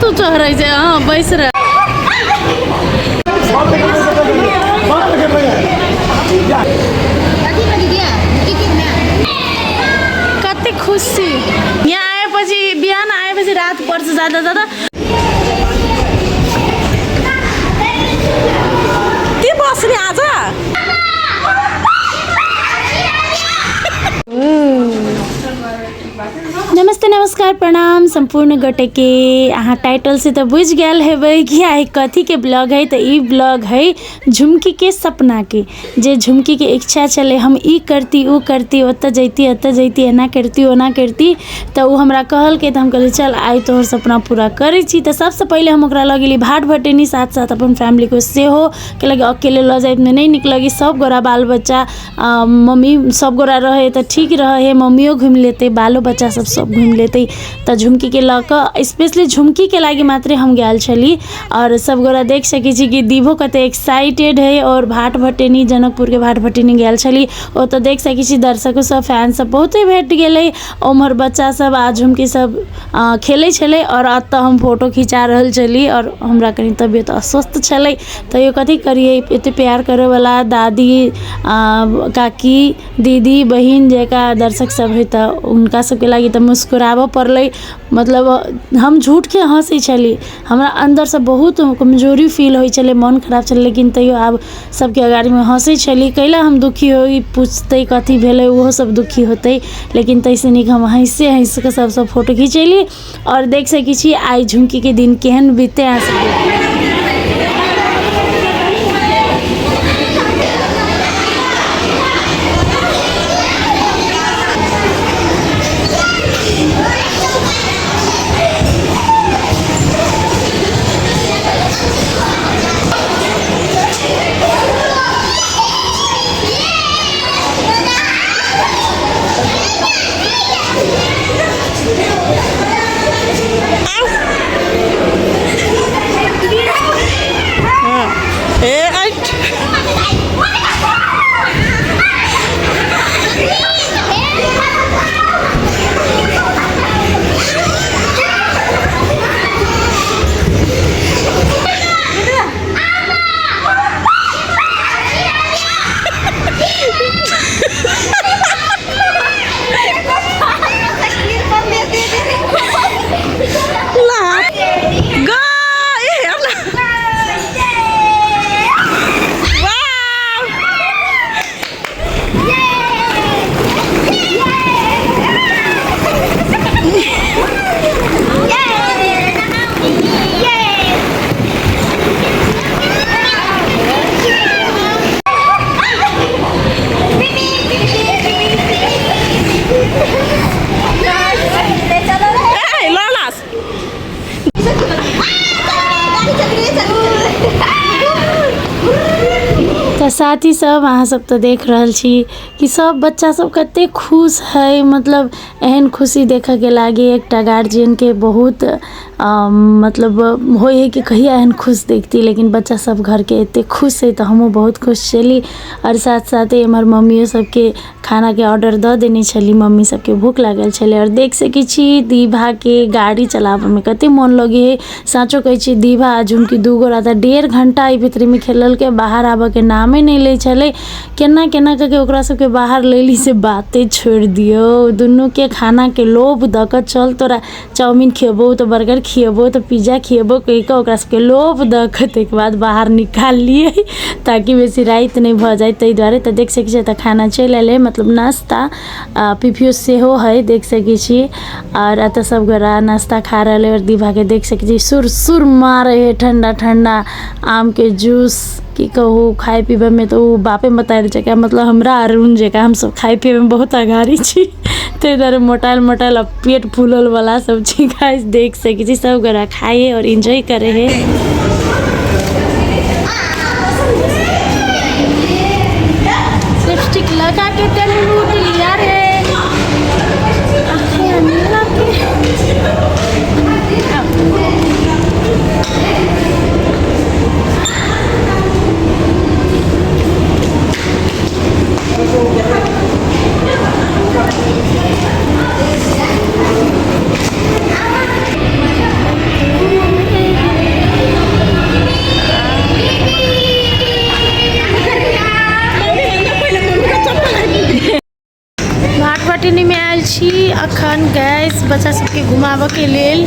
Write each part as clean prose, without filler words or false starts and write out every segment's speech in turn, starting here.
तू चढ़ै छै। हँ, बैस रह। कते खुशी यहाँ आएपछि, बिहान आएपछि रात पर्छ जाँदा जाँदा। के बस्ने आज? नमस्ते, नमस्कार, प्रणाम सम्पूर्ण गोटेके। अहाँ टाइटल से तऽ बुझि गेल हेबै कि आइ कथीके ब्लॉग है। तऽ ई ब्लॉग है झुमकीके सपनाके, जे झुमकीके इच्छा छलै, हम ई करती, ओ करती, ओतऽ जैती, एतऽ जैती, एना करती, ओना करती। तऽ ओ हमरा कहलकै तऽ हम कहलियै, चल आइ तोहर सपना पूरा करै छी। तऽ सबसँ पहिले हम ओकरा लऽ गेली भाट भटेनी, साथ साथ अपन फैमिलीके सेहो, कैलाकि अकेले लऽ जाइमे नहि नीक लगै। सब गोरा, बाल बच्चा, मम्मी, सब गोरा रहै तऽ ठीक रहै हइ। मम्मियो घुमि लेतै, बालो बच्चा सब सब घुमि लेतै। तऽ झुमकीके लऽ कऽ, स्पेशली झुमकीके लागि मात्रे हम गेल छली। आओर सब गोरा देख सकै छी कि दीभो कते एक्साइटेड हइ। आओर भाट भटेनी, जनकपुरके भाट भटेनी गेल छली। ओतऽ देख सकै छी दर्शको सब, फैन सब बहुते भेट गेलै। ओम्हर बच्चा सब आ झुमकी सब खेलै छलै आओर एतऽ हम फोटो खिचा रहल छली। आओर हमरा कनि तबियत अस्वस्थ छलै, तैयो कथी करियै, एते प्यार करैवला दादी, काकी, दीदी, बहिन जकाँ दर्शक सब हइ, तऽ हुनका सबके लागि तऽ मुस्कुराबऽ पड़लै। मतलब हम झूठके हँसै छली, हमरा अन्दरसँ बहुत कमजोरी फील होइ छलै, मोन खराब छलै, लेकिन तैयो आब सबके अगाड़ीमे हँसै छली। कैला हम दुखी होइ? पुछतै कथी भेलै, ओहो सब दुखी होतै, लेकिन ताहिसँ नीक हम हँसिए हँसिकऽ सबसँ फोटो घिचेली। आओर देख सकै छी आइ झुमकीके दिन केहन बीतै अहाँ सबके। ए ऐठ। ग ए हेर न। वाउ! ए ल लास। तऽ साथी सब, अहाँ सब तऽ देख रहल छी कि सब बच्चा सब कते खुश है। मतलब एहन खुशी देखऽके लागी एकटा गार्जियनके बहुत मतलब होइ है कि कहिया एहन खुश देखती, लेकिन बच्चा सब घरके एते खुश है तऽ हमहूँ बहुत खुश छली। आओर साथ साथे एम्हर मम्मियो सबके खानाके ऑर्डर दऽ देने छली, मम्मी सबके भूख लागल छलै। आओर देख सकै छी दीभाके गाड़ी चलाबऽमे कते मोन लगै है। साँचो कहै छी, दीभा आ झुमकी दू गोरा तऽ 1.5 घंटा एहि भीतरीमे खेललकै, बाहर आबऽके नामे नहि लै छलै। केना केना कऽ के ओकरा सबके बाहर लैली से बाते छोड़ि दियौ। दुनूके खानाके लोभ दऽ कऽ, चल तोरा चाउमिन खिएबौ तऽ बर्गर खिएबौ तऽ पिज्जा खिएबौ कहि कऽ ओकरा सबके लोभ दऽ कऽ ताहिके बाद बाहर निकाललियै, ताकि बेसी राति नहि भऽ जाय ताहि दुआरे। तऽ देख सकै छियै तऽ खाना चलि अयलै, मतलब नाश्ता, पिपियो सेहो है, देख सकै छी। आओर एतऽ सब गोरा नाश्ता खा रहल है। आओर दीभाके देख सकै छी, सुर सुर मारै है ठण्डा ठण्डा आमके जूस। की कहू, खाइ पीबैमे तऽ ओ बापे मतारि जकाँ, मतलब हमरा अरुण जकाँ हमसब खाइ पीबैमे बहुत अगाड़ी छी, ताहि दुआरे मोटायल मोटायल आ पेट फूलल वाला सब छी। गाइस, देख सकै छी सब गोरा खाइ है और एंजॉय करे है। लिपस्टिक लगा के तेल लूट लिया रे। आँखें मिला के। बच्चा सबके घुमाबऽके लेल।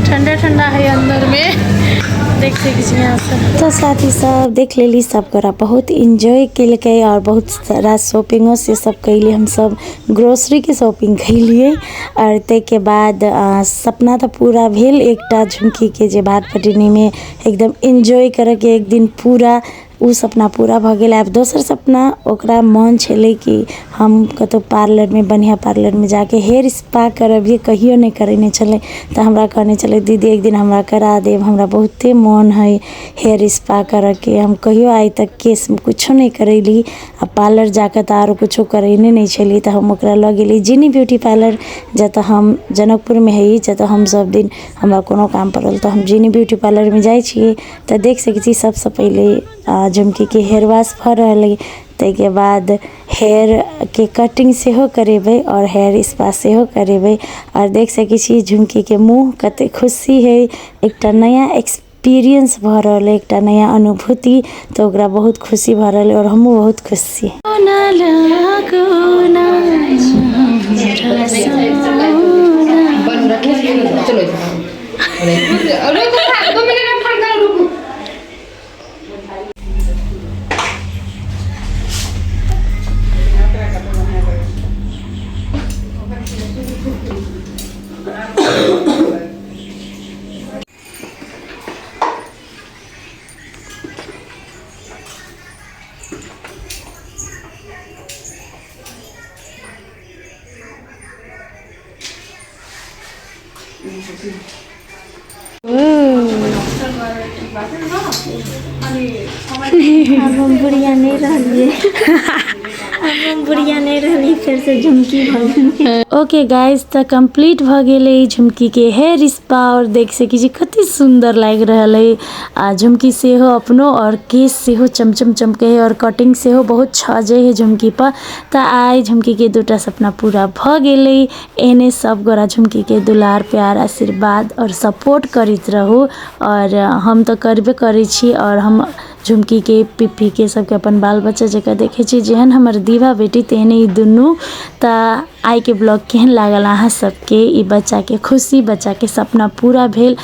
ठंडा ठंडा है अंदर में, देख सकै छी यहाँ से। तो साथी सब देख लेली, सब गोरा बहुत इंजॉय केलकै और बहुत सारा शॉपिंगो से सब कैली। हमसब ग्रोसरीके शॉपिंग कैलियै और ताहिके बाद सपना तऽ पूरा भेल एकटा झुमकीके जे भात पटौनीमे एकदम एन्जॉय करैके एक दिन पूरा, ओ सपना पूरा भऽ गेल। आब दोसर सपना ओकरा मन छलै कि हम कतहु पार्लरमे, बढ़िआँ पार्लरमे जाके हेयर स्पा करबियै, कहियो नहि करेने छलै। तऽ हमरा कहने छलै, दीदी एक दिन हमरा करा देब, हमरा बहुते मोन हइ हेयर स्पा करऽके, हम कहियो आइ तक केशमे कुछो नहि करैली आ पार्लर जाकऽ तऽ आरो कुछो करेने नहि छली। तऽ हम ओकरा लऽ गेली जिनी ब्यूटी पार्लर, जतऽ हम जनकपुरमे हइ, जतऽ हम सब दिन हमरा कोनो काम पड़ल तऽ हम जिनी ब्यूटी पार्लरमे जाइ छियै। तऽ देख सकै छी सबसँ पहिले झुमकीके हेयर वॉश भऽ रहल अइ, ताहिके बाद हेयरके कटिंग सेहो करेबै आओर हेयर स्पा सेहो करेबै। आओर देख सकै छी झुमकीके मुँह कते खुशी हइ, एकटा नया एक्सपीरियंस भऽ रहल अइ, एकटा नया अनुभूति, तऽ ओकरा बहुत खुशी भऽ रहल अइ आओर हमहूँ बहुत खुश छी। आब हम बुढ़िया नहि रहलियै, आब हम बुढ़िया नहि रहलियै, फेरसँ झुमकी भऽ गेलियै। ओके गाइस, तऽ कम्प्लीट भऽ गेलै झुमकीके हेयर स्पा आओर देख सकै छी कते सुन्दर लागि रहल अइ आ झुमकी सेहो अपनो आओर केश सेहो चमचम चमकै हइ आओर कटिंग सेहो बहुत छजै हइ झुमकी पर। तऽ आइ झुमकीके दूटा सपना पूरा भऽ गेलै। एहने सब गोरा झुमकीके दुलार प्यार आशीर्वाद आओर सपोर्ट करैत रहू आओर हम तऽ करबे करै छी। आओर हम झुमकीके पिप्पीके सबके अपन बाल बच्चा जकाँ देखै छी, जेहन हमर दीवा बेटी तेहने ई दुनू। तऽ आइके ब्लॉग केहन लागल अहाँ सबके? ई बच्चाके खुशी, बच्चाके सपना पूरा भेल।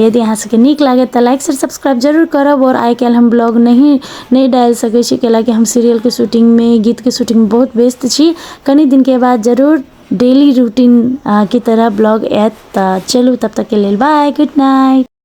यदि अहाँ सबके नीक लागत तऽ लाइक शेयर सब्सक्राइब जरूर करब। आओर आइ काल्हि हम ब्लॉग नहि डालि सकै छी, कैलाकि हम सीरियलके शूटिंगमे, गीतके शूटिंगमे बहुत व्यस्त छी। कनि दिनके बाद जरूर डेली रूटीन के तरह ब्लॉग आयत। तऽ चलू, तब तकके लेल बाय, गुड नाइट।